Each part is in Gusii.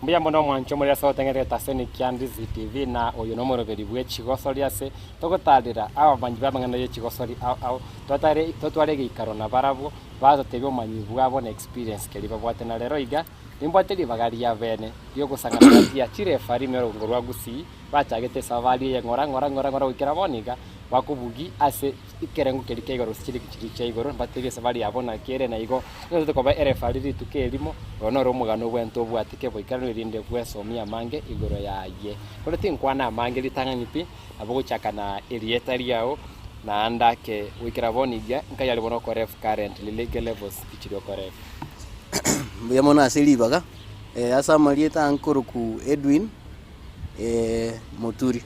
Mbuya mono omwancho omorero ase ogotengererete ase Nikiandizi TV na oyo nomoroberi bwe chigosori ase togotarera abamanyi b'amang'ana ye chigosori ao ao totare totware egeikaro nabarabwo batotebie obomanyi bwabo na experience keria babwate na rero iga nimbwate ribaga ria bene riogosang'ana gati ya chirefari ime orogongo rwa Gusii bachagete esabari eye ng'ora ng'ora ng'ora ng'ora goikera bono iga bakobugi ase ekerengo keria kia igoro gose chiligi chiria chia igoro mbatebie esabari yabo naki ere na igo nigo tokoba erefari rituko erimo oyo noro omogano obwenerete obwate keboikeranu erinde bwesomie amange igoro yaye. Korende tinkwana amange ritang'ani pi, nabo ogochaka na erieta riao naende ake goikera bono iga nkai are bono okoref currently league levels tichiri okoref. Mbuya mono ase ribaga, ase amarieta ankoroku Edwin Moturi.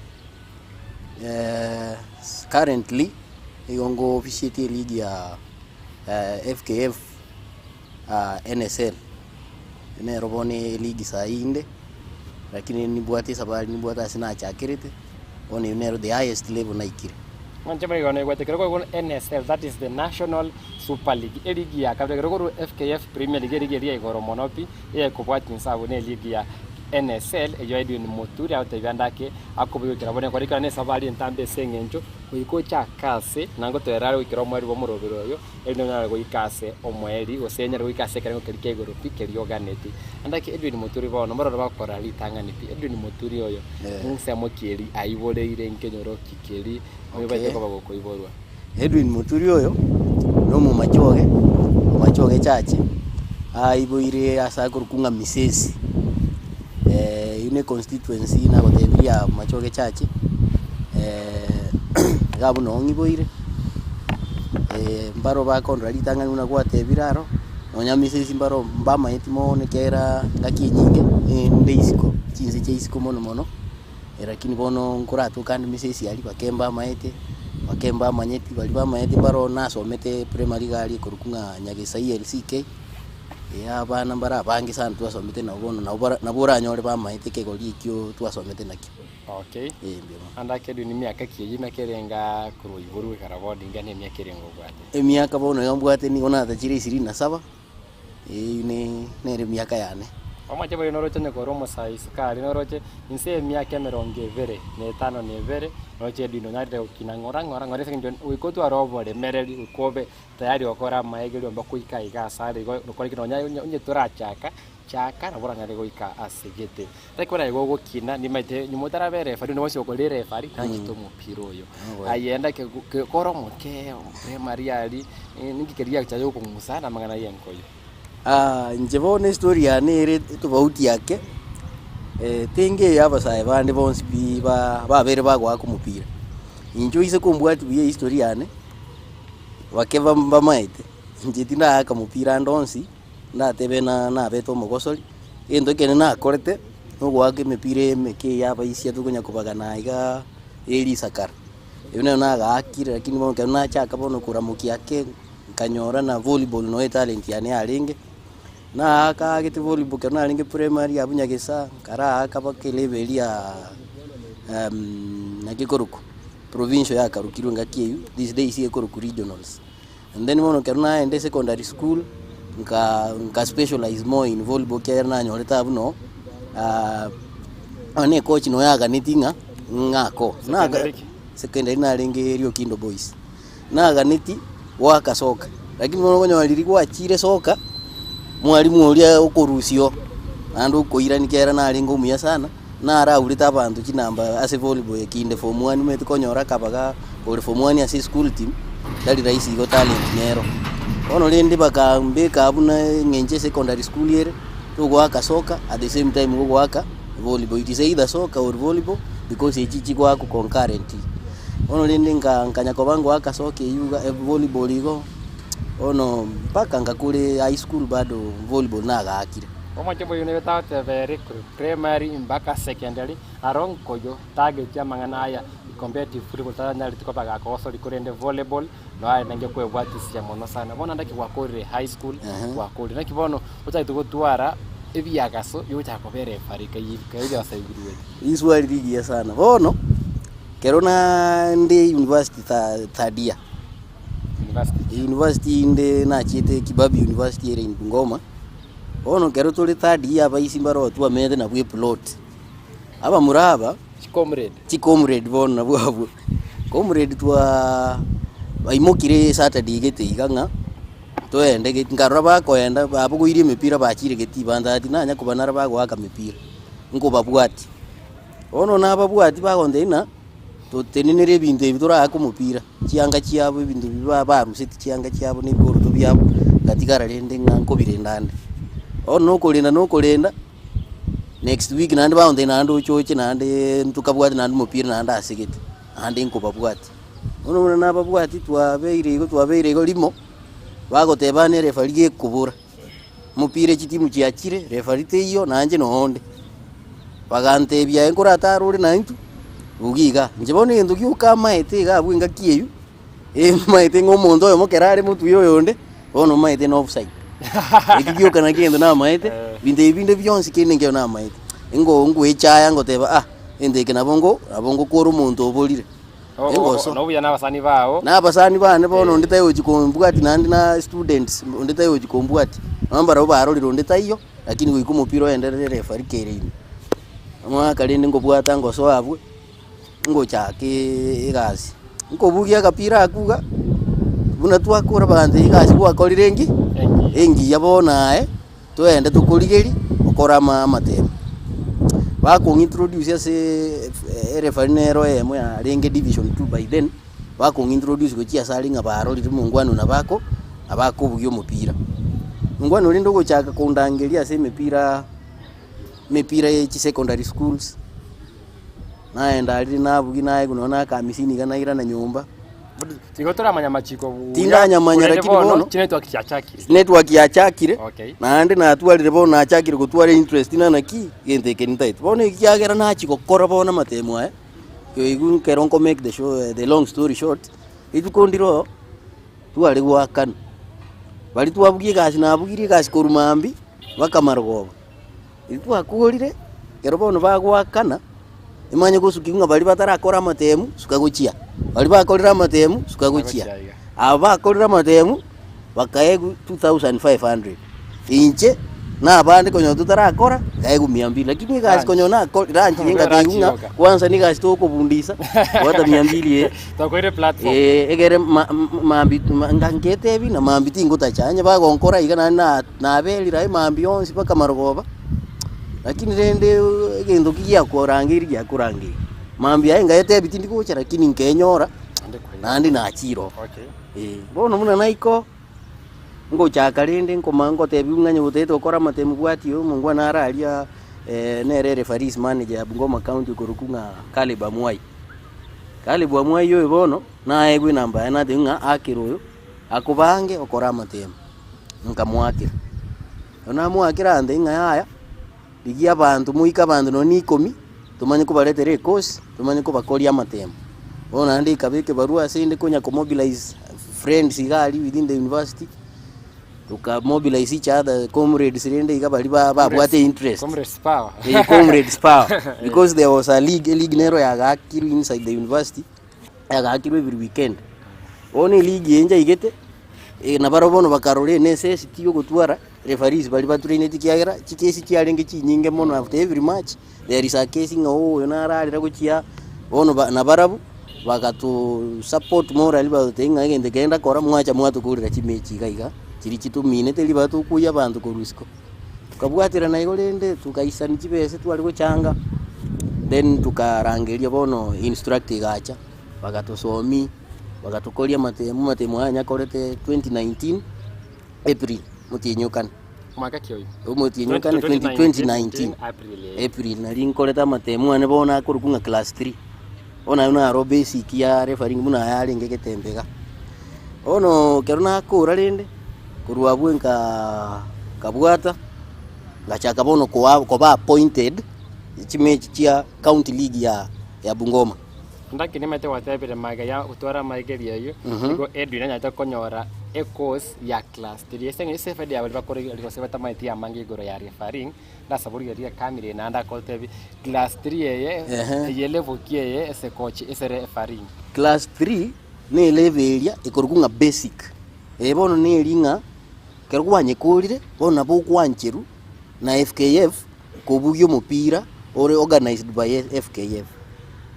Currently nigo ngo officiate eligi ya FKF NSL, nero bono eligi saii inde, lakini nibwate esabari nibwate ase nachakerete, bono eywo nero the highest level naikire. Mwanche moigo naigwete ekero korwa NSL that is the National Super League eligi ya kabere ekero korwa FKF Premier League eligi eria ya igoro mono pi eyekobwatia inse abwo ne eligi ya NSL eyio Edwin Muturi agotebia ande ake akobuya goikera bono ekero ekero nesabari entambe ase eng'encho goika ochake ase na ngotoerera are goikera omoerio bw'omoroberi oyo erinde onyare goika ase omoerio gose onyare goika ase ekerengo keria kia igoro pi keria oganeti. Ande ake Edwin Muturi bono mbororo bagokora ritang'ani pi Edwin Muturi oyo ensemo ki eri aiboreire nkenyoro ki keri oyobaete koba gokoiborwa. Edwin Muturi oyo nomomachoge, omachoge chache, aiboire ase akorokwa ng'a Misesi, eywo ne econstituency nagotebirie ya Machoge Church, iga abwo noo ng'iboire, mbaro bakondora ritang'ani buna gwatebire aro, nonya Misesi mbaro mbamaeti mono ekiagera engaki enyinge nde isiko, chinse chia isiko mono mono. Lakini bono nkoratoka ande Misesi aria bake mbamaete, bake mbamanyeti, baria bamaete mbaro nasomete primary iga aria ekorokwa ng'a Nyagesai LCK, eh abana mbare abange sana twasomete nabo bono nabo bara nabo oranyore bamaete ekegori ekio twasomete nakio. Okay. Eh mbuya mono. Ande ake Edwin emiaka ki eyio emiaka erenga korwa oiborwe goikera bono inga na emiaka erenga obwate? Emiaka bono iga mbwate nigo natachire ishirini na saba. Eyio ne nere emiaka yane. Omochie boria noroche onye kore omosae isiko aria, noroche inse y'emiaka emerongo ebere, na etano na ebere, noroche edini onyarire gokina ng'ora ng'ora ng'ora ase eng'encho goika otware oboremereri, goika obe tayari gokora amaegerio mpaka oike aiga ase are igo okore ki nonya onye onye torachaka, chaka nabo oranyare goika ase gete. Tari kore igo ogokina nimanyete nyuma otaraba erefari onde bonsi okore erefari tanchete omopira oyo. Aye enda ke ke kore omoke primary aria, ninki keria giacha gokong'usa na amang'ana ya enkoyo. Inche bono estory yane ere tofauti ake, tenge eye abasae bande bonsi pi ba babere bagoaka omopira. Inche oise kombwatia buya ehistory yane, bake mbamaete, inche tindaaka mopira ande onsi. Ndatebe na nabete omogosori, egento ekende nakorete, nogoaka emepira emeke eye abaisia tokonya kobagana igaa eye risakara. Eywo nero nagaakire lakini bono ekero nachaka bono koramokia ake, nkanyora na volleyball noyo etalent yane yarenge, naaka agete volleyball ekero narenge primary abwo Nyagesa, nkaraaka mpaka elevel eria ya naki ekorokwa, provincial yakarokirwe engaki eywo, these days ekorokwa regionals. And then bono ekero naenda secondary school, nka nka specialize more in volleyball ekiagera nanyorete abwo noo nonye na ecoach noyo aganeti ng'a ng'ake oo. Secondary ki? Secondary narenge Riokindo Boys. Naganeti goaka soka, lakini bono okonyora riria gwachire soka, mwalimu oria okorusia oo, naende okoirania ekiagera narenge omuya sana, naraurete abanto chinamba ase volleyball ekinde form one omanyete konyora akabaga ore form one ase eschool team, tari rahisi igo talent nero. Bono rende bakambeka abwo na eng'encho esecondary school ere, togoaka soccer at the same time gogoaka volleyball, it is either soccer or volleyball because echi chigoakwa concurrently. Bono rende nka nkanya koba ngoaka soccer eywo iga volleyball igo, bono mpaka ngakore high school bado volleyball nagaakire. Omochie boyio nigo tagoteba ere korwa primary mpaka secondary, aro nkoyo tagetie amang'ana aya. Competitive football tanyareti koba gakogosori korende volleyball no arenge kwebwatisia mono sana. Bono naki gwakorire high school, gwakorire naki bono ochagete gotwara ebiagaso biogochaka koba erefari kai kai ebiagaso ebi biruete. Riswali rigiya sana. Bono, kero naende university third year, University. University inde nachiete Kibabii University ere in Bungoma, bono kero tore third year abaisi mbaro twamenyete nabwo eplot. Abamura aba, Chicomrade. chicomrade bono nabwo abwo, comrade twaa baimokire Saturday gete iga ng'a toende geti nkarora bakoenda babogoirie emepira bachire geti bantati nanya kobanara bagoaka mepira, nkobabwatia. Bono nababwatia bagontebia ng'a totenenere ebinto ebi toraake omopira, chianga chiabo ebinto ebi ba barusetie chianga chiabo na ebikoroto biabo, ngatigara rende ng'a nkobirenda ande. Bono nokorenda nokorenda, next week naende bagontebia naende oche oche naendeee ntokabwate naende omopira naende ase gete, naende nkobabwatia. Bono buna nababwatia twabeire igo twabeire igo rimo, bagoteba ng'a erefari gekobora. Omopira chitimu chiachire, referee teiyo, nainche nonde. Bagantebia aye nkoratare ore naintwe, bugia iga. Inche bono egento gioka amaete iga abwo engaki eywo, emaete ng'a omonto oyomo kero are motwe ya oyonde, bono omaete na offside. Ekio gioka nakio egento namaete, binto ebi binde bionsi kende nkero namaete. Ingo ngoechaya ngoteba ah, egento eke nabo ngo nabo ngokora omonto oborire. Engoso. Nobuya na abasani bao. Na abasani bane bono onde taigochi kombwati naende na students onde taigochi kombwati, nonye mbarabwo barorire onde taiyo, lakini goika omopira oenderere referee kere ime. Omwaka rende nkobwata ngosoa abwo, ngochaka egasi, nkobugia agapira akwo iga, buna twakora bagantebi egasi gwakorire engi engiya bono aye. Toende tokorigerie okore ama amatemo. Bakong'introduce ase ereferee nero eyemo yarenge division two by then, bakong'introduce gochia ase aria ng'a barorire mongwana nabo ako nabo akobugia omopira. Mongwana oria rende ogochaka kondangeria ase emepira emepira ya chisecondary schools, naenda aria nabugia naegwa nonye na akamisini iga nairana nyomba. Tigo toramanya amachiko buya. Tindanyamanya korende lakini bono bono- chinetwork chiachakire. Network yachakire, Okay. naende natwarire bono nachakire gotwara interest ng'a naki, egento eke ntaete. Bono ekiagera nachia gokora bono amatemo aya, keigwa nkero nko make the show the long story short, rituko ndire oo, tware goakana, baria twabugia egasi nabugirie egasi korwa mambia, mpaka marogoba. Riria twakorire, ekero bono bagoakana, emanye gosukiwa ng'a baria batarakora amatemu, suka gochia, baria bakorire amatemu, suka gochia. Aba bakorire amatemu, bakaegwa 2500. Inche, na abande konya totarakora, nkaegwa mia mbili, lakini egasi konya nako lunch nkatebiwa ng'a kwanza na egasi tokobundisa, bwata mia mbili eye. Twakoire platform. Eeh, egere ma- ma- mambia ma- nga nketebi na mambia tingotacha, onye bagonkora iga naende na naberire aye mambia onsi mpaka marogoba, lakini rende egento ki giakorangeirie giakorangeirie. Mambia aye ngaetebi tindi gocha lakini nkenyora, Naende koira. naende nachire oo. Okay. Eh, bono buna naika oo, ngochaka rende nkoma ngotebiwa ng'a onye gotagete gokora amatemu bwati oyo omongwana nare aria nere referees manager ya Bungoma county okorokwa ng'a Caleb Amwai. Caleb Amwai oyo bono, naegwe enamba yaye natebiwa ng'a akere oyo, akobange okore amatemu. Nkamoakera. Ekero namoakera agantebia ng'a yaya, rigia abanto moike abanto nonye na ikomi, tomanye kobaretera ekosi, tomanye kobakoria amatemo. Bono naende ekaba ekebarua ase inde konya komobilize friends iga aria within the university, tokamobilize each other comrades rende iga baria ba babwate interest. Comrades power. Eh, comrades power. Because there was a league, eleague nero yagaakirwe inside the university, yagaakirwe every weekend. Bono eleague eye nchaigete, eh, nabarabwo bono bakarora enecessity ya ogotwara referees baria batraineti ekiagera chikesi chiarenge chinyinge mono after every match, there is a case ng'a oyo nararera gochia aa, bono ba nabarabwo bagato support morally bagototebi ng'a egento ekere ndakora mwacha mwatokorera chimechi iga iga, chiria chitominete ribaga tokoyia abanto korwa isiko. Tokabwaterana igo rende tokaisani chibese tware gochanga, then tokarangeria bono instructor egacha, bagatosomia, bagatokoria amatemo, amatemo aya nyakorete 2019 April omotienyi o kane. Omwaka ki oyio? Omotienyi o kane 2019 April eh. April nari nkorete amatemo ane bono akorokwa ng'a class three. Bono aywo naro basic ya refereeing buna yarenge egetembe iga. Bono ekero nakora rende, korwa abwo nkaa nkabwata, ngachaka bono koa koba appointed chimechi chia county league ya ya Bungoma. Ndaki nimaete gwatebire magega ya gotwara amaigerio ayio, nigo Edwin anyarete konyora ecourse ya class 3. Ase eng'encho ase efaida ya baria bakorigereria gose batamaeti amange igoro ya refereeing, ndasaborigereria ekamera eye naende agotebi class 3 eye, Ehe. eye level ki eye ase coach ase refereeing. Class 3 na elevel eria ekorokwa ng'a basic. Eye bono neri ng'a ekero kwanyekorire, bono nabo okwancherwa na FKF kobugia omopira ore organised by FKF.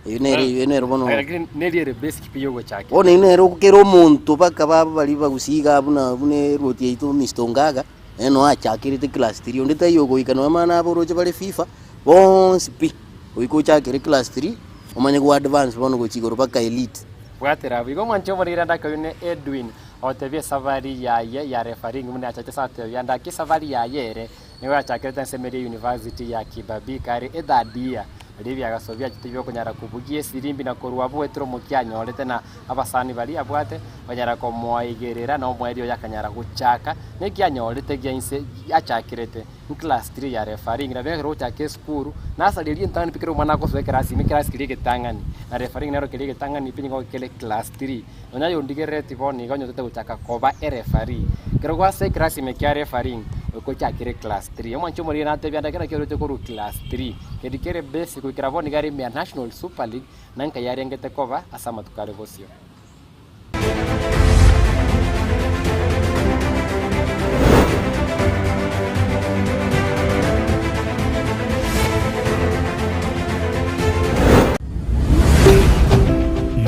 Eyio nere eyio nere bono. Lakini neri ere basic pi yogochakera. Bono eyio nere kera omonto mpaka baba baria bagusii iga buna buna eroti yaito Mister Ongaga, nere noo achakerete class three, onde taiyo ogoika nonya mana aboroche bare FIFA, bonsi pi, goika ochakere class three, omanye go advance bono gochia igoro mpaka elite. Bwatera abwo. Igo omwanchi oborire ndake oyio ne Edwin, agotebia esafari yaye ya refereeing buna yachachete ase agotebia ndake esafari yaye ere. Nigo yachakerete ensemo eria University ya Kibabii kare ethird year, erio ebiagaso biachete biokonyara kobugia esirimbi na korwa abwo goetera omokia anyorete na abasani baria abwate banyara komoigerera na omoerio oye akanyara gochaka na eki anyorete gia inse achakerete nclass three ya refereeing nabo ekero ogochaka esukuru nursery eria entang'ani pi kera omwana agosoa ekerasi ime ekerasi keria egetang'ani na refereeing nero keria egetang'ani pi nigo kere class three. Nonya ayondigerereti bono iga onyotete gochaka koba ereferee. Ekero gwasoa ekerasi ime kia refereeing, goika ochakere class three. Omwanchi omoriri natebia ande kera kioroche korwa class three, keri kere basic goikera bono iga are ime ya National Super League, na nkai arengete koba ase amatuko are bosio.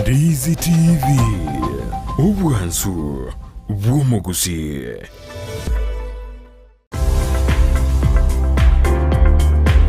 Ndizi TV, obwansu bw'omogusii.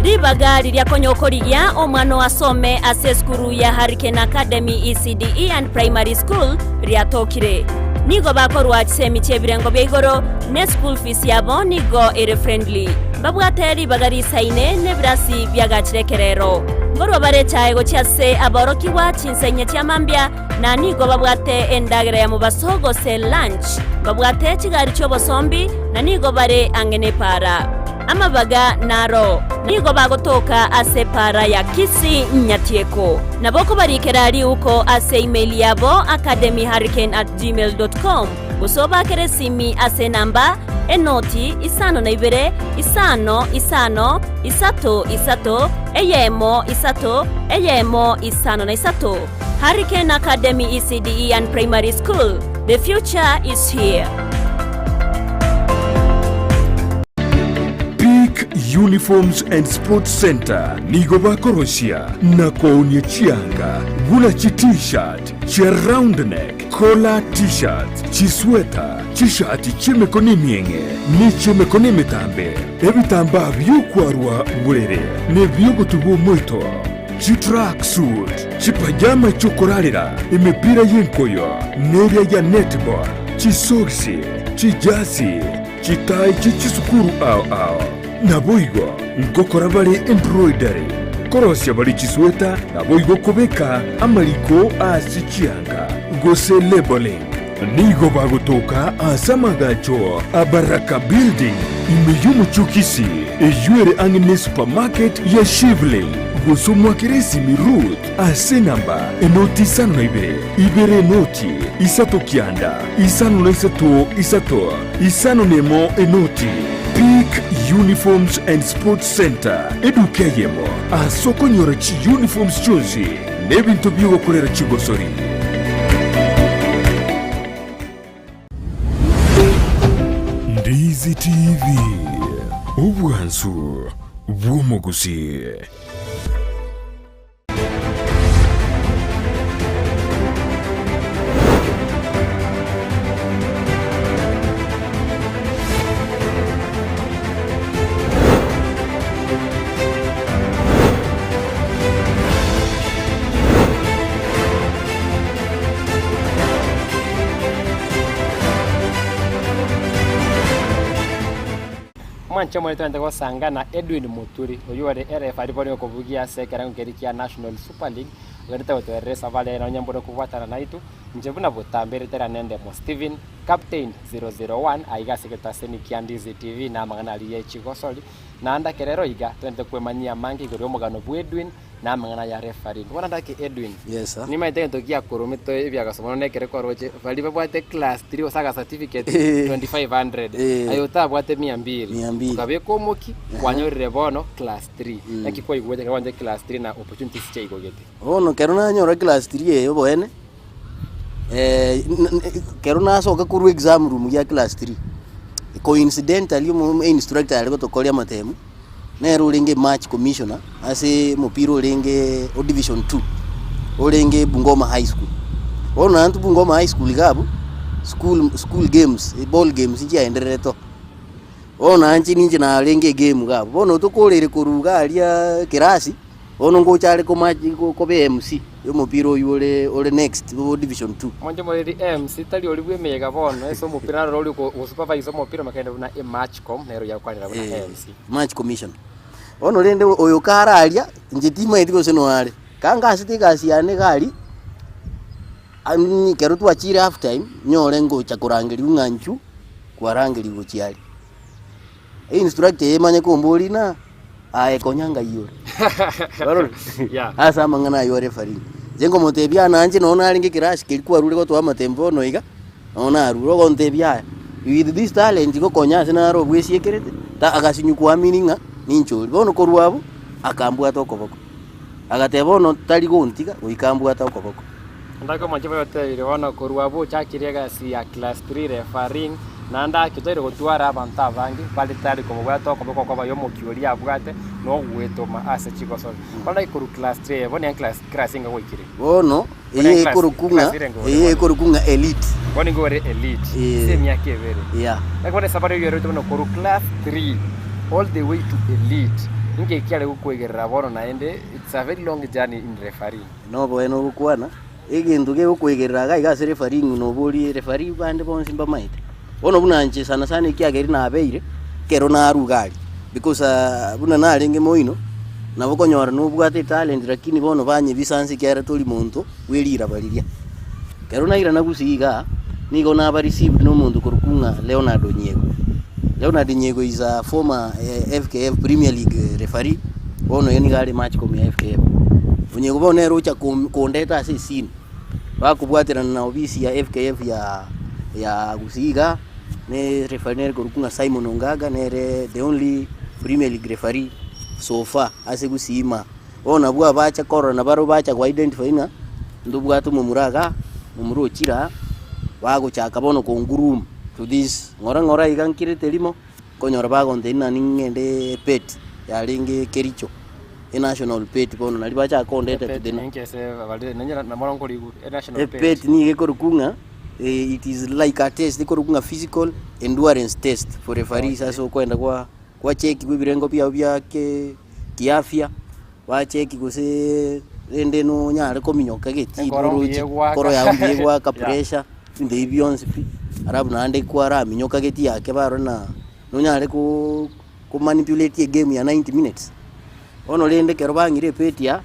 Ribaga riria konya okorigia omwana oo asome ase esukuru ya Hurricane Academy ECDE and Primary School riatokire. Nigo bakorwa chisemi chi'ebirengo bia igoro ne school fees yabo nigo ere friendly. Mbabwate ribaga risaine nebirasi biagachire ekerero. Nkorwa bare echae gochia ase aborokigwa chinsa inye chia mambia, na nigo babwate endagera ya mobaso gose lunch. Mbabwate chigari chi'obosombi, na nigo bare ang'e nepaara. Amabaga naro nigo bagotoka ase epaara ya Kisii Nyatieko. Nabo okobarikera riuko ase email yabo academyhurricane@gmail.com gose obakere esimi ase enamba enoti isano na ibere isano isano isato isato eyemo isato eyemo isano na isato. Hurricane Academy ECDE and Primary School, the future is here. Peak Uniforms and Sports Centre nigo bakorosia na koonia chianga buna chi t-shirt, chia round neck, collar t-shirts, chisweta, chishati chi'emekono emieng'e ne chi'emekono emetambe, ebitambaa bi'okwarwa borere na ebi'ogotuba omoito, chitracksuit, chipajama chi'okorarera, emepira y'enkoyo, neria ya netball, chisogisi, chijasi, chitai chie chisukuru ao ao. Naboigo ngokora bare embroidery, korosia bare chisweta, naboigo kobeka amariko ase chianga, gose labelling. Nigo bagotoka ase amagacho a Baraka Building, ime y'omochie o Kisii, eyio ere ang'e ne supermarket ya Shivling. Gose omwakere esimi Ruth ase enamba enoti isano na ibere, ibere enoti, isato kianda, isano na isato isato, isano na emo enoti. Peak Uniforms and Sports Centre, eduka eyemo ase okonyora chiuniforms chionsi na ebinto bi'ogokorera chigosori. Ndizi TV, obwansu bw'omogusii. Omwanche omonene togende gosanga na Edwin Muturi, oyio ore erefari bono okobugia ase ekerengo keria kia National Super League, ogenderete gotoerera esafari yaye nonya mbore kobwatana naitwe, inche buna botambe ritera nendemo Stephen Captain 001 aiga ase egetaseni kia Ndizi TV na amang'ana aria ye chigosori, Naende ekero ero iga, togende kwemanyia amange igoro y'omogano bw'Edwin, na amang'ana ya refereeing. Bono ndake Edwin, Yes sir. nimanyete egento giakoromete ebiagaso mono nekere kwaroche baria babwate class 3 gose aga certificate 2500 aye otabwate mia mbili, Mia mbili. okabeka omoki kwanyorire bono class 3. Naki kwaigwete ekero kwanyorire class 3 na opportunities chiaigogete? Bono ekero nanyora class 3 eye oboene, ekero nasoka korwa exam room ya class 3, coincidentally omo instructor are gotokoria amatemu, nere orenge match commissioner ase omopira orenge o division 2, orenge Bungoma High School. Bono naende Bungoma High School iga abwo, school school games, ball games nchiaendererete oo. Bono nainche ninche narenge egame iga abwo, bono tokoreire korwa iga aria ekerasi. Bono ngocha are koba MC y'omopira oywo ore ore next o division 2. Omonto omoriri MC tari oria bw'emeyega bono ase omopira naroro oria ogosupervise omopira makende buna ematchcom nero oyakwanera buna MC. Match commissioner. Bono rende oyo kare aria, inche timaeti gose noyo are, kangasete egasi yane iga aria, ekero twachire half time, nyore ngocha korangerigwa ng'a inchuo, kwarangerigwa gochia aria. Einstructor eye emanye komboria ng'a aye konya ngai ore. Warora? Yeah. Ase amang'ana aywo are referee. Inche nkomotebia aa nanche nonye narenge ekerasi keria kwarure gotoa amatembe bono iga, nonye narure ogontebia aya, with this talent gokonya ase naro obwesiekerete, ta agasinywa kuamini ng'a ninche oria. Bono korwa abwo, akambwata okoboko. Agateba bono tari gontiga goika ambwate okoboko. Ndake omonche bobe otebire bono korwa abwo ochakire egasi ya class 3 refereeing, naende ake otaire gotwara abanto abange bare tayari komobwata okoboko okoba ya omokia oria abwate na ogwetoma ase chigosori. Bono ndake korwa class 3 eye bono class class enga gwaikire? Bono Bono eye class ekorokwa ng'a class ere ngore eye bono. ekorokwa ng'a elite. Bono nigo ore elite Eh. ase emiaka ebere. Yeah. Naki bono esabari eywo erorete bono korwa class 3 all the way to elite, inki kiare gokoigerera bono naende it's a very long journey in refereeing. Noboene ogokwana, egento gegokoigerera iga iga ase refereeing noborie referee bande bonsi mbamaete. Bono buna inche sana sana ekiagera nabeire, ekero narwa iga aria, because buna narenge moino, nabo okonyora nobwate etalent lakini bono banyebisa nse ekiagera tori monto bwe riraba riria. Ekero nairana gusii igaa, nigo naba received na omonto korokwa ng'a Leonard Onyiego. Leonard Onyiego is a former FKF Premier League referee, bono eye nigo are match com ya FKF. Onyiego bono nere ocha kondeta ase escene, bakobwaterana na ofisi ya FKF ya ya gusii igaa, ne referee nere korokwa ng'a Simon Ongaga nere the only Premier League referee so far ase gusii imaa. Bono nabwo abacha korora nabarabwo bacha go identify ng'a ntobwate omomura igaa, omomura ochire aa, bagochaka bono kongurumu to this ng'ora ng'ora iga nkirete rimo, nkonyora bagontebia ng'a ning'ende epet yarenge kericho, enational pet bono naria bachaka kondeta to the Epet nigo ekorokwa ng'a it is like a test ekorokwa ng'a physical endurance test for referees ase okoenda kwa gwachekigwa ebirengo biabo bia ke. kiafya, bacheki gose rende nonyare kominyoka egetii Enkoro mbuya oroche, egwaka. enkoro yago mbuya egwaka Yeah. pressure, ebinto ebi bionsi pi, alafu naende kwaraminyoka getii ake barore na nonyare ko komanipulate egame ya 90 minutes. Bono rende ekero bang'ire ebeti aa,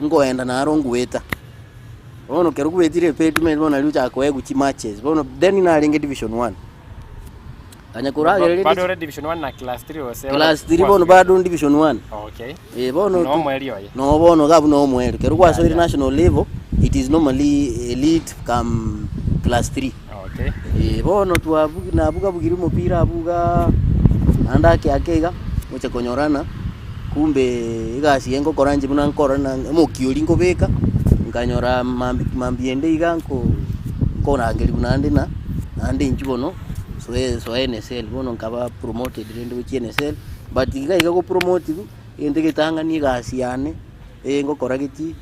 nkoenda naro ngoeta, bono ekero kwetire ebeti omanyete bono nario ochaka koegwa chimatches, bono then narenge division one. Onye koragereria Bado ore division 1 na class 3 gose class 3 bono bado division 1. Okay. Eh bono No omweri oye. No bono iga abwo no omweri. Kero gwasoire Yeah, yeah. national level it is normally elite come class 3. Okay. Eh bono twabu nabuga bugirie omopira abwo igaa naende ake ake iga ngocha konyorana kumbe egasi eye ngokora inche buna nkora na omokia oria nkobeka nkanyora mambi mambia ende iga nko nkorangerigwa naende na naende inchuo bono. Soe soa NSL bono nkaba promoted rende gochia NSL, but iga iga gopromotigwa, egento egetang'ani egasi yane, eye ngokora geti,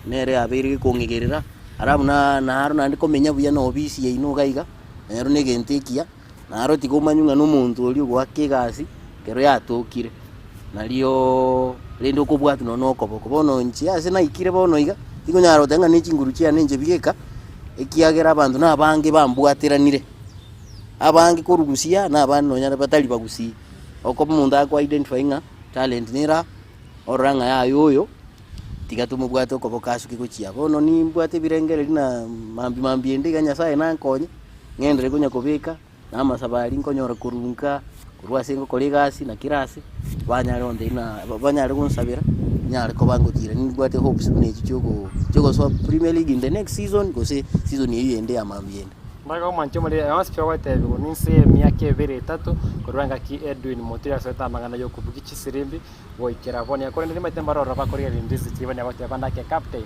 nere yabeire gekong'igerera, alafu na naro naende komenya buya na ofisi yaino iga iga, nero na egento ekiya, naro tiga omanywe ng'a na omonto oria ogoaka egasi, ekero yatokire, nariooo rende okobwatwa nonye na okoboko. Bono inche ase naikire bono iga, tingonyara goteba ng'a ne chinguru chiane inche bieka, ekiagera abanto na abange bambwateranire. Abange korwa gusii aa na abande nonya batari bagusii. Okoba omonto ako identify ng'a talent nere aa, orora ng'a yaya oyo, tiga tomobwate okoboko asuke gochia. Bono nimbwate ebirengererio na mambia mambia ende iga Nyasaye nankonye, ng'enderere konya kobeka, na amasabo aria nkonyora korwa nka, korwa ase ngokora egasi na kera ase, banyare gontebia buna banyare gonsabera. Nyare koba ngotira nimbwate hopes buna echio chioko chiogosoa Premier League in the next season gose season eyio ende ya mambia ende. Mbaiga omwanche omoriri onsi pi ogotebiwa ninse y'emiaka ebere etato korwa engaki Edwin Muturi asoete amang'ana y'okobugia chisirimbi goikera bono. Korende nimanyete mbare ororo bakorigereria Ndizi chiria banyare goteba nake captain.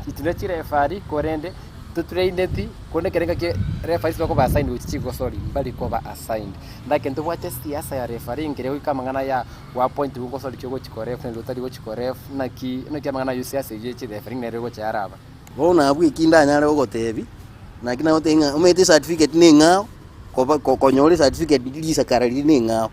Intwe ne chirefari korende totraineti korende ekero engaki referees bakoba assigned gochia chigosori mbari koba assigned. Naki ntobwate esiasa ya refereeing keria goika amang'ana ya goapointiwa gosori ki ogochi koref naende otari gochi koref naki naki amang'ana aywo esiasa eywo ye chirefereeing nere egocha yaraba. Bono abwo eki ndanyare gogotebia, naki nagotebia ng'a omanyete ecertificate na eng'ao, koba ko konyora ecertificate risakara riria na eng'ao,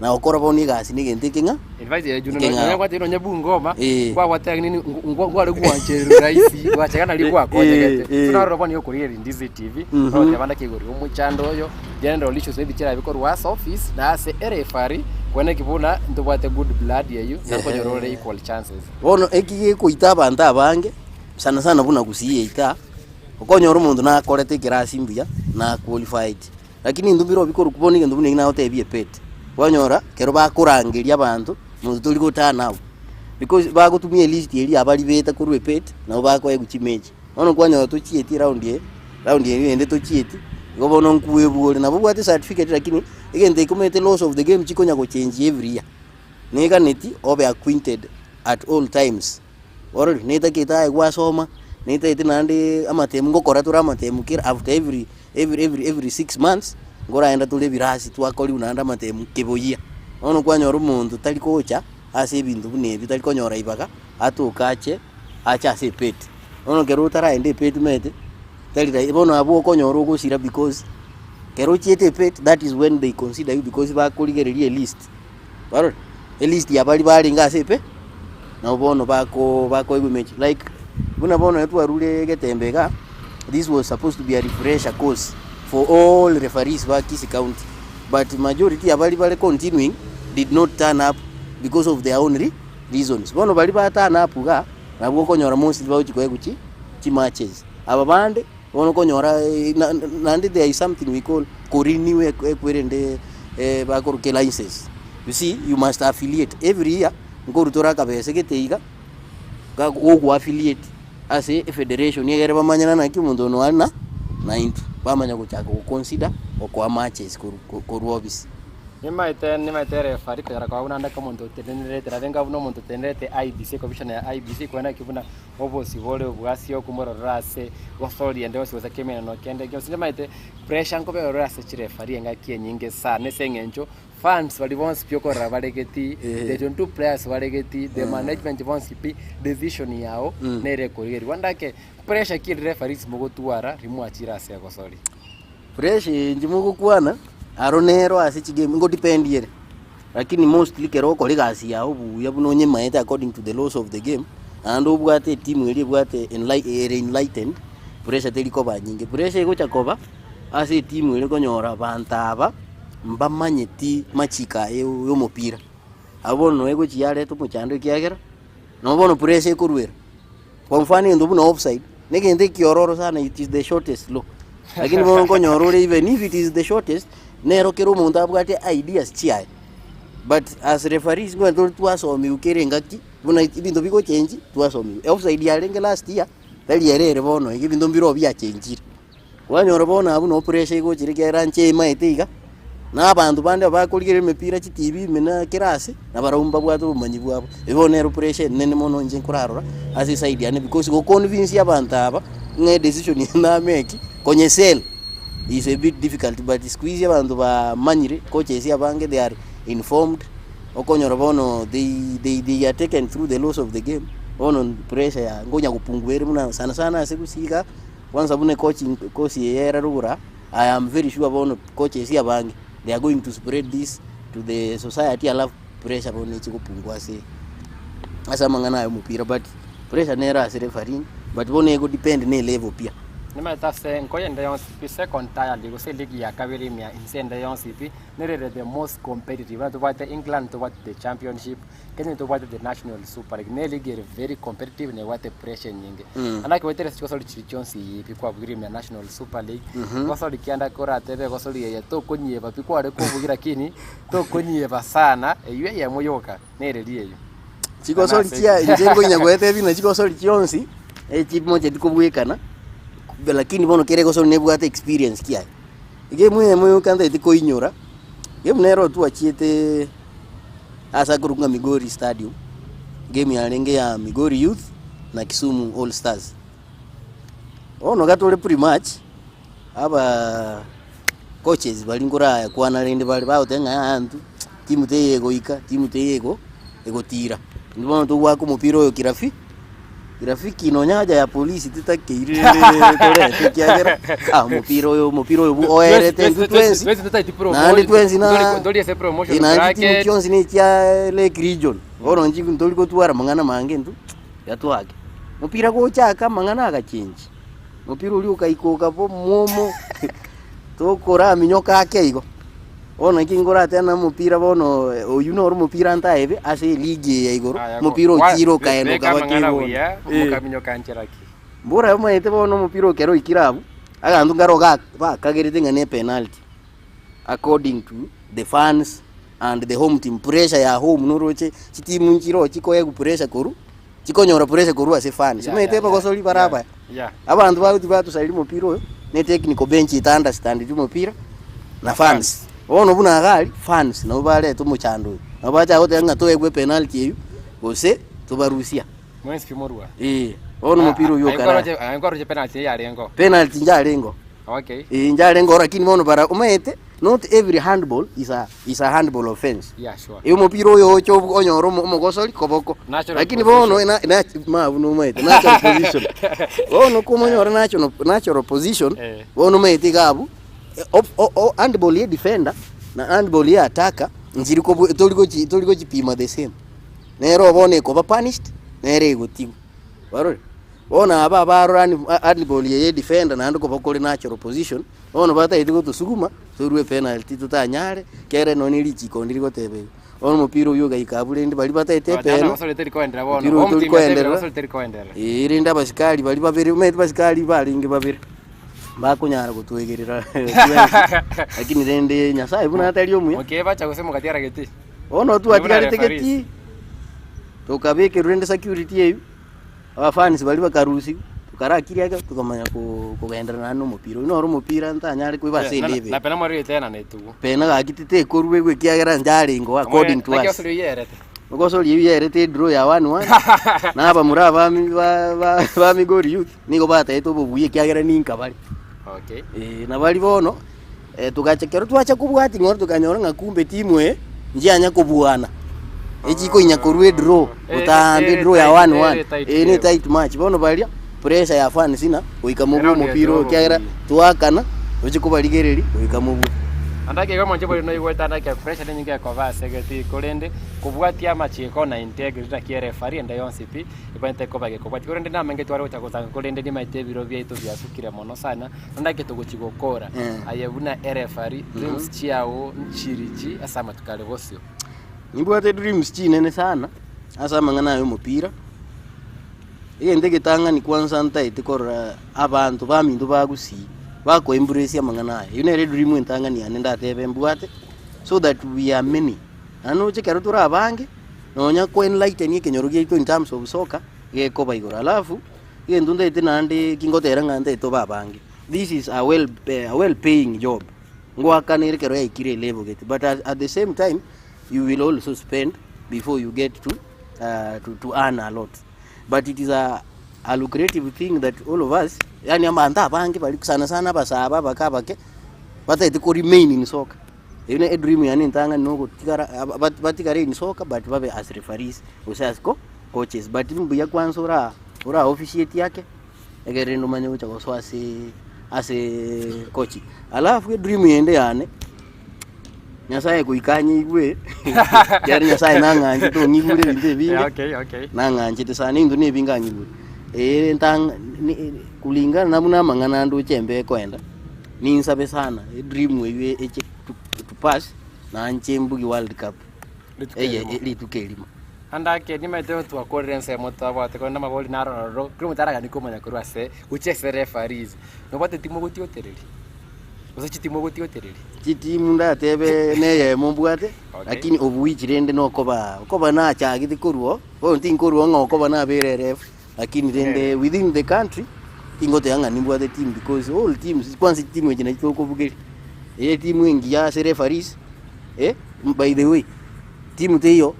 na gokora bono egasi na egento eke ng'a Advice ya Juno ekeng'ao. nonya gwatebire nonya Bungoma Eh. kwagwateba nini ngware gwancherwa rahisi gwachaka nari gwakonyegete Eh, eh. so naroro bono nigo okorigereria Ndizi TV Mhm. ogoteba naki igoro omochando oyo general issues maybe chirabe korwa ase office na ase erefari kwane ki buna ntobwate good blood eywo na nkonyora ore equal chances. Bono eki gekoita abanto abange, sana sana buna gusii yaito aa, okonyora omonto nakorete ekerasi mbuya, na qualified, lakini intwe mbire obikorokwa bono egento buna eki nagotebia epeti, kwanyora ekero bakorangeria abanto, monto tori go turn up, because bagotumia elist eria abaribete korwa epeti, nabo bakoegwa chimechi. Bono kwanyora tochieti eround eye, round eye ende tochieti, igo bono nkwebwa ore, nabo obwate certificate lakini, egento eke omanyete laws of the game chikonya gochenjia every year. Neganeti obe acquainted at all times, orore netagete aye gwasoma, netagete naende amatemu ngokora tore amatemu kera after every every every every 6 months, nkoraenda tore ebirasi twakoriwu naende amatemu keboyia. Bono kwanyora omonto tari gocha ase ebinto buna ebi, tari konyora ibaga, atoke ache, ache ase epeti. Bono ekero otaraenda epeti omanyete, tari raisi, bono abwo okonyora ogosira because, ekero ochiete epeti that is when they consider you because bakorigereria elist. Kwarora? Elist ya baria barenge ase epe, nabo bono bako bakoegwa emechi. Like buna bono ekero twarure egetembe igaa, this was supposed to be a refresher course for all referees ba Kisii County, but majority ya baria bare continuing did not turn up because of their own re reasons. Bono baria ba turn up igaa, nabwo okonyora mostly bagochi koegwa chi chimatches. Aba bande, bono okonyora na naende there is something we call korenew ekwerende bakoroka elicense. You see, you must affiliate every year, nkorutore akabese gete iga, gogoaffiliate ase efederation egere bamanye ng'a naki omonto oyo noare na naintwe, bamanya gochaka goconsider gokoa matches korwa korwa office. Nimaete nimaete referee konyora koba buna ndake omonto otenenerete naende nka buna omonto otenenerete IEBC ecommission ya IEBC korende naki buna obosio bore obwasio okomorora ase gosoria ende yonsi gose kemeneno kende gionsi nimaete pressure nkobera ore ase chireferee engaki enyinge sana ase eng'encho fans baria bonsi pi okorora baregeti, the 22 players baregeti, the management bonsi pi, decision yao nere ekorigerigwa. Ndake pressure ki ere referees mogotwara rimwachire ase egosori? Pressure eye inche mogokwana, aro nero ase chigame ngodepend ere, lakini mostly ekero okora egasi yago buya buna onyemaete according to the laws of the game, naende obwate etimu eria ebwate enli ere enlightened, pressure teri koba nyinge. Pressure egocha koba, ase etimu ere konyora abanto aba, mbamanyeti machiko aye ya omopira. Abwo bono noe egochi yareta omochando ekiagera, nabo bono pressure ekorwera. Kwa mfano egento buna offside, na egento ekiororo sana it is the shortest law. Lakini bono okonyora ore even if it is the shortest, nero kera omonto abwate ideas chiaye. But as referees nigo tore twasomiwa kera engaki, buna ebinto bigochengi, twasomiwa. Offside yarenge last year, tari ere ere bono iga ebinto mbire biachenchire. Kwanyora bono abwo no pressure egochire ekiagera nche emaete iga, na abanto bande abakorigereria emepira chitibi ime na kera ase, nabarabwo mbabwate obomanyi bwabo. Ebi bono nero pressure enene mono inche nkorarora ase eside yane because goconvince abanto aba ng'a edecision eye nameki, konyesell is a bit difficult but siku hizi abanto bamanyire, coaches abange they are informed, okonyora bono they they they are taken through the laws of the game, bono pressure ya ngonya gopungua ere buna sana sana ase gusii igaa. Kwanza buna ecoaching course eye ere rogoro I am very sure bono coaches abange they are going to spread this to the society alafu pressure bono eche gopungua ase ase amang'ana aya omopira but pressure nere ase refereeing but bono ego depend na elevel pia. Nimanyete ase nkoyo ende yonsi pi second tier league gose eligi ya kabere ime ya inse ende yonsi pi nere ere the most competitive buna tobwate England tobwate the championship Kenya ntobwate the national super league ne eligi ere very competitive na ebwate pressure enyinge. Naende ekegoetera ase chigosori chiria chionsi pi kwabugire ime ya national super league, gosori kianda koratebe egosori eye tokonyeba pi kware kobugia lakini tokonyeba sana, eywo eyemo yoka nere riria eywo. Chigosori chia inche nkonya goetebia buna chigosori chionsi, echimocheti kobwekana, lakini bono kera egosori nebwate experience kiaye. Egemu eyemo yoka ntagete koinyora, egemu nero twachiete ase akorokwa ng'a Migori stadium, egemu yarenge ya Migori youth na Kisumu all stars. Bono iga tore pre-match, abaa coaches baria nkorakwana rende bare bagoteba ng'a yaya intwe timu teiyo egoika, timu teiyo ego egotira. Intwe bono togoaka omopira oyo kirafi kirafiki nonya haja ya polisi titakeire rende torete ekiagera ah omopira oyo omopira oyo bu oerete intwe twensi naende twensi na eh, naende chitimu chionsi na echia lake region, bono inche ntori gotwara amang'ana mange intwe, tiga twake. Mopira gochaka amang'ana agachengi. Omopira oria okaika okaba omwomo, tokoraminyoka ake igo. Bono naki nkoratebe na omopira bono oyio noro omopira ntaebe ase eligi eye ya igoro, omopira ochire okaenda Beka okaba amang'ana kegona. buya, Eh. mokaminyoka nchera ki? Mbora omanyete bono omopira ekero oikire abwo, abanto nkare ga bakagerete ng'a ne epenalty according to the fans and the home team, pressure ya home noroche chitimu nchiroo chikoegwa pressure korwa. Chikonyora pressure korwa ase fans. Yeah, Omanyete yeah, yeah, abagosori bare yeah, abaya. yeah. Abanto bagochi batosareria omopira oyo, ne technical bench eta understandeti omopira, na fans. Bono buna iga aria, fans nabo bareta omochando oyo. Nabo bachaka goteba ng'a toegwe epenalty eywo, gose tobarusia. Mwensi pi morwa. Eh, bono omopira oywo okara. Aye nkwaroche penalty eye yarengeo. Penalty njarengeo. Okay. Eh, njarengeo lakini bono bara omanyete, not every handball is a, is a handball offense. Yeah, sure. Eyo omopira oyo oche obu- onyore omo- omogosori koboko. Natural Lakini bono position. ena- na- mabu nomaete natural position. Bono komonyora natural, natural position, Eh. bono omanyete iga abwo, eh, op- o- o- handball ya defender na handball ya attacker, nchiri kobu tori gochi tori gochipima the same. Nero bono ekoba punished, nere egotigwa. Kwarorire? Bono aba abarora handball eye ya defender naende koba kore natural position, bono batagete gotosuguma, torue epenalty totanyare, kere nonye ne richiko ndiri goteba igo. Bono omopira oyio ogaika abwo rende baria bataete epena, omopira oyio tori koenderera, eh rende abasikari baria babere, omanyete basikari barenge babere, mbakonyara gotwegerera twensi, lakini rende Nyasaye buna atari omuya, bono twatigarete getii, tokabekerwa rende security eywo. Abafans baria bakarusigwa, tokarakiria ake tokamanya ko- kogenderera naende na omopira. Oyio noro omopira ntanyare koiba ase ende ebe. Pena gaki titekoruegwa ekiagera ncharengo according to us. Ogosori eywo yerete edraw ya 1-1, na abamura abami ba- ba- ba Migori Youth nigo batagete obobuya ekiagera ninka bare. Eh, na baria bono, togacha ekero twacha kobwatia ng'ora tokanyora ng'a kumbe timu eye nchianya kobuana, echikoinya korwa edraw, botambe edraw ya 1-1, eye ne tight match. Bono baria, pressure ya fans ng'a goika mobue omopira oyo ekiagera twakana, toche kobarigereria goika mobue. Naende ekero omonche boria noigwete ande ekero pressure nenyinge ekoba ase egetii korende kobwatia amachiiko na integrity naki erefari ende yonsi pi ebwenerete koba gekobwatia. Korende namenge tware gocha gotanga korende nimaete ebiro biaito biasukire mono sana. Naende ake togochia gokora, aye buna erefari, dreams chiao nchirichi ase amatuko are bosio? Nimbwate dreams chinene sana ase amang'ana aya omopira, egento egetang'ani kwanza ntaete korora abanto baminto ba gusii bako embrace amang'ana aya, eyio nere edream entang'ani yane ndatebe mbwate, so that we are many. Naende noche ekero tore abange, nonya ko enlighten ekenyoro giaito in terms of soccer, gekoba igoro. Alafu. Egento ntaete naende ki ngotera ng'a ntaete tobe abange, this is a well a well paying job, ngoakanere ekero yaikire elevel gete but at at the same time you will also spend before you get to to to earn a lot. But it is a a lucrative thing that all of us yaani abanto abange baria sana sana abasaaba abake abake, bataete ko remain in soccer. Eyio ne edream yane entang'ani nogotigara aba batigare in soccer but babe as referees gose as co coaches but mbuya kwanza ora ora officiate ake ekero rende omanye gocha gosoa ase ase coaching. Alafu edream ende yane, Nyasaye goika anyeigwe ekiagera Nyasaye nang'anchete ong'igure ebinto ebinge, Yeah, okay, okay. nang'anchete sana ebinto na ebinge ang'igure. Eeh ntang ni kulingana na buna amang'ana ande oche mbe ekoenda. Ninsabe sana edream eywo eche to to pass nanche mbugie world cup Rituko eye erimo. rituko erimo. Ande ake nimaete twakorire ensemo twabwate korende amabori naro ororo, kera omonto araganie komanya korwa ase gochia ase referees, nobwate timu ogotiotereria? Gose chitimu ogotiotereria? Chitimu ndatebe neyemo mbwate, Okay. lakini obuichi rende nokoba okoba nachagete korwa oo, bono tinkorwa ng'a okoba nabere eref, lakini rende within the country, tingoteba ng'a nimbwate team because all teams kwanza chitimu echi nachi tokobugeria, eye etimu engiya ase referees, eh, by the way, timu teiyo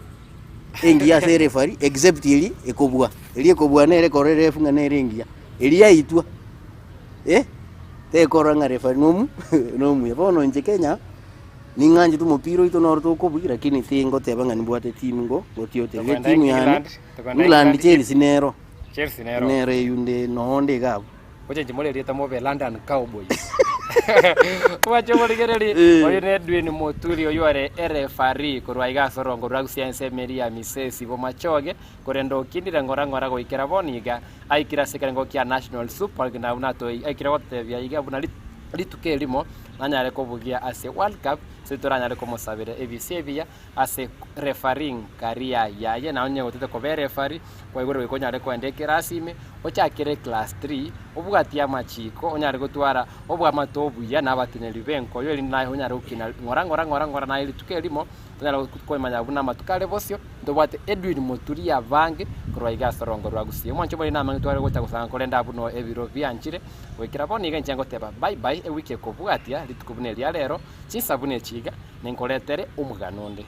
engiya ase ereferee except eria ekobua, eria ekobua nere ekora eref ng'a nere engiya, eria yaitwa. Eh, tekorora ng'a referee nomu nomuya. Bono inche Kenya, ning'anchete omopira oito noro tokobugia lakini tingoteba ng'a nimbwate etimu ngo ngotioteria. Tokogenda Etimu yane, England, tokogenda England England, Chelsea nero, Chelsea nero. nero eywo nde noo nde iga abwo. Gochenchi more erieta mobe London Cowboys. Mwanche omorigereri, Eh. oyo ne Edwin Muturi oywo ore ereferee korwa iga ase orongo rwa Gusii ense emeri ya Misesi Bomachoge, korende okindire ng'ora ng'ora goikera bono iga. Aikire ase ekerengo kia National Super League na buna toi aikire gotebia iga buna rituko erimo nanyare kobugia ase World Cup ase toranyare komosabera ebisio ebiya ase refereeing career yaye na onye gotete koba ereferee kwaigure goika onyare koenda ekerasi ime ochakere class 3 obwatie amachiko onyare gotwara obwamate obuya na abateneneri b'enkoyo erinde naye onyare gokina ng'ora ng'ora ng'ora ng'ora naye rituko erimo tonyare komanya buna amatuko are bosio. Ntobwate Edwin Muturi abange korwa iga ase orongo rwa Gusii. Omwancho more namange tware gocha gosanga korende abwo no ebiro bianchire. Goikera bono iga inche ngoteba bye bye ewiki ekobwatia rituko buna eria rero, chinsa buna echi iga, ninkoretere omogano onde.